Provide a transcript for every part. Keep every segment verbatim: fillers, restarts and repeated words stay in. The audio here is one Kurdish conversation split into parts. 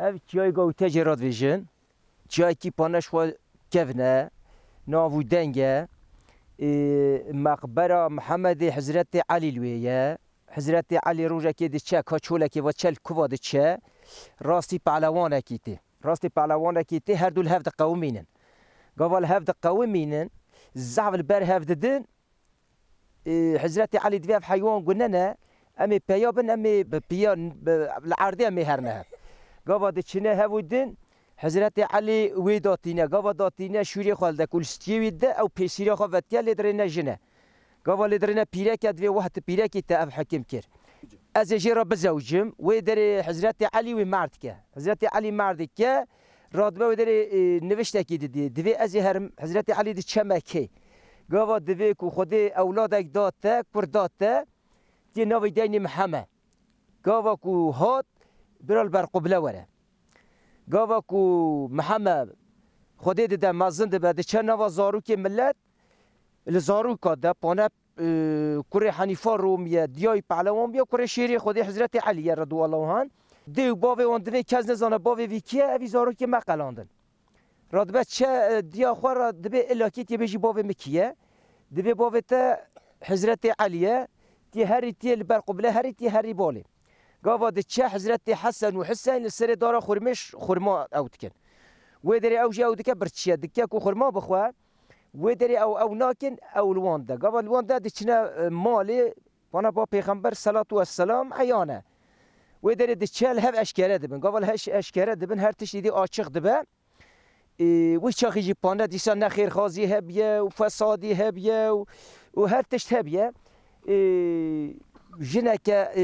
Ev çiyayê Gawîte jê re dibêjin. Çiyayekî paneş xwe kevn e, nav û deng e. Ê, meqbera Mihemedê Hizretê Elî li wê ye. Hizretê Elî rojekê diçe, ka çolekê ve çel kuva diçe, rastî pehlewanekî tê. Rastî pehlewanekî tê, her du li hev diqewimînin. Gava li hev diqewimînin, zehf li ber hev didin, Ê, Hizretê Elî divê ev heywan gunene, em ê peya bin, em ê bi piya, bi, li erdê em ê herine hev. Gava diçine hev û din, Hizretê Elî wê datîne, gava datîne şûrê xwe li de ku li stiyê wî de, ew pêsîra xwe vetiye lê dirêne jine. Gava lê dirêne pîreke, divê weh ti pîrekî te ev hekim kir. Ez ê jê re bizewicim, wê derê Hizretê Elî wê merdike. Hizretê Elî merdike, Radibe wê derê, e, niviştekî didî. Divê ez ê herim, Hizretê Elî diçe Mekkê. Gava divê ku Xwedê ewladek da te, kur da te, tê navê deynê Miheme. Gava ku hat, bira li ber qible were. Gava ku Miheme Xwedê dide, mezin dibe, diçe nava zarokê millet, li zaroka de, pane e, kurê Henîfa Romî ye, diyayî pehlewan bûye, kurê şêrê Xwedê Hizretê Elî ye redûallahu anh. Dê û bavê wan divê kes nizane bavê vî kî ye, evî zarokê me qelandin. Radibe çe, e, diya xwe re dibê illakî tê bêjî bavê min kî ye. Dibê bavê te Hizretê Elî ye, tê herî tê li ber qible herî tê herî balê. Gava diçe Hizretê Hesen û Hiseyn li serê dara xurmê ş-, xurma ew dikin. Wê derê ew jî ew dike birçiye, dike ku xurma bixwe, Wê derê ew, ew nakin, ew li wan de. Gava li wan de diçine, e, malê, pana ba Pêxember selatu vesselam eyan e. Wê derê diçe li hev eşkere dibin. Gava li hev eşkere dibin, her tiştî dî açiq dibe. E, wî çaxî jî pane dîsa ne xêrxazî hebiye û fesadî hebiye û, û her tişt hebiye. E, jineke, e,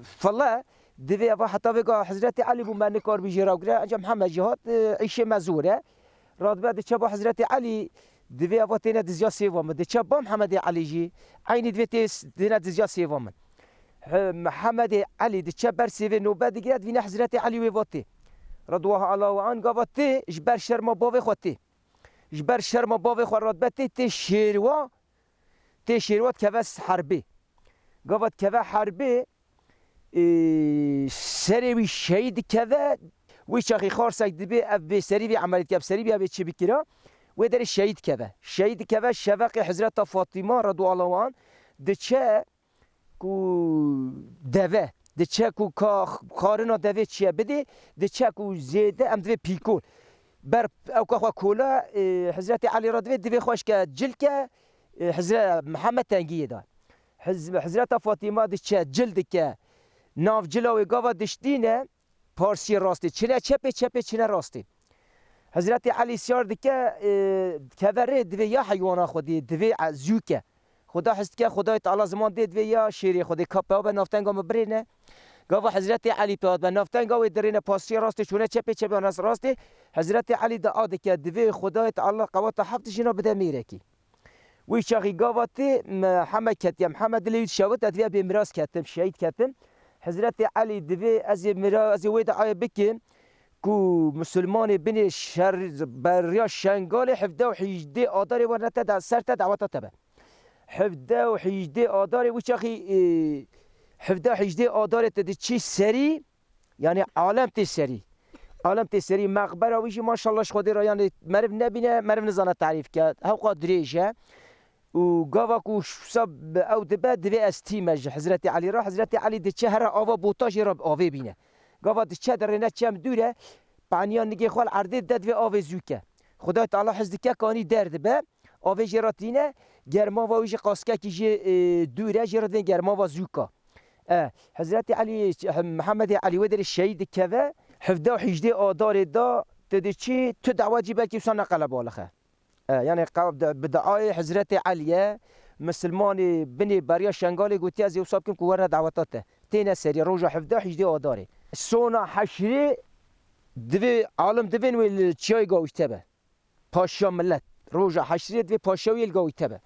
file divê eva heta vê ga Hizretê Elî bû me nikarbî jê re gire. Encam heme jî hat, e, îşê me zor e. Radibe diçe ba Hizretê Elî, divê eva têne dizya sêva min. Diçe ba Mihemedê Elî jî, eynî divê tê s-, têne dizya sêva min. He, Mihemedê Elî diçe ber sêvê nobe digire, divîne Hizretê Elî wê va tê. Redûallahu anh gava tê, ji ber şerma bavê xwe tê. Ji ber şerma bavê xwe radibe tê, tê şêrwa, tê şêrwa dikeve s-, herbê. Gava dikeve herbê, Ê, serê wî şehîd dikeve, wî çaxî xarsek dibê ev bê serî vî emelî dike, ev serî vî ev ê çi bikira, wê derê şehîd dikeve. Şehîd dikeve, şeveqê Hizreta Fatîma redûallahu anh diçe ku deve, diçe ku ka xarina devê çiye bidê, diçe ku zêde em divê pîkol. Ber ew ka xwe kola, ê, Hizretê Elî re divê, divê xwe şike cil ke, ê, Hizre-, Mihemed tengiyê da. Hiz-, Hizreta Fatîma diçe, cil dike, nav cila wê gava diştîne, parsiyê rastê çine çepê, çepê çine rastê. Hizretê Elî siyar dike, e, keve rê divê ya heywana xwedî, divê e, zû ke. Xuda his dike, Xudayê Teala ziman dê divê ya şêrê xwedê ka pewa be navtenga min birêne. Gava Hizretê Elî pewa be navtenga wê dirêne parsiyê rastê çûne çepê, çepê nas rastê. Hizretê Elî dua dike, divê Xudayê Teala qeweta heft jina bide mêrekî. Wî çaxî gava tê, Mihemed ketiye. Mihemed dilê wî dişewit, ez divê bê miras ketim, şehîd ketim. Hizretê Elî divê ez ê mira-, ez ê wê diayê bikim ku misilmanê binê şer-, beriya Şengalê hevdeh û hîjdê Adarê werine te da-, ser te daweta te be. Hevdeh û hîjdê Adarê wî çaxî, e, hevdeh û hîjdê Adarê te diçî serî, Yanî alem tê serî. Alem tê serî, meqbera wî jî maşallah ji Xwedê re, yanî meriv nebîne, meriv nizane tarîf ke. Hewqa dirêj e. Û gava ku wisa ew dibe, divê ez tîme ji Hizretê Elî re. Hizretê Elî diçe here ava bota jê re avê bîne. Gava diçe dirêne çem dûr e, paniya nigê xwe li erdê de divê avê zû ke. Xwedayê Teala hez dike kanî derdibe. Avê jê re tîne, germava wî jî qaskekî jê, e, dûr e, jê re divê germava zûka. E, Hizretê Elî, Mihemedê Elî wê derê şehîd dikeve, hevdeh û hîjdê Adarê da, tu diçî, tu dawa cî belkî wisa neqelebalix e. E, yanî qe-, de-, bi duayê Hizretê Elî ye, misilmanê binê beriya Şengalê gotiye, ez ê wisa bikim ku werine daweta te. Têne serî roja hevdeh û hîjdê Adarê. Sona heşrê divê, alim divên wê li çiyayê Gawîte be. Paşa millet. Roja heşrê divê paşa wî li Gawîte be.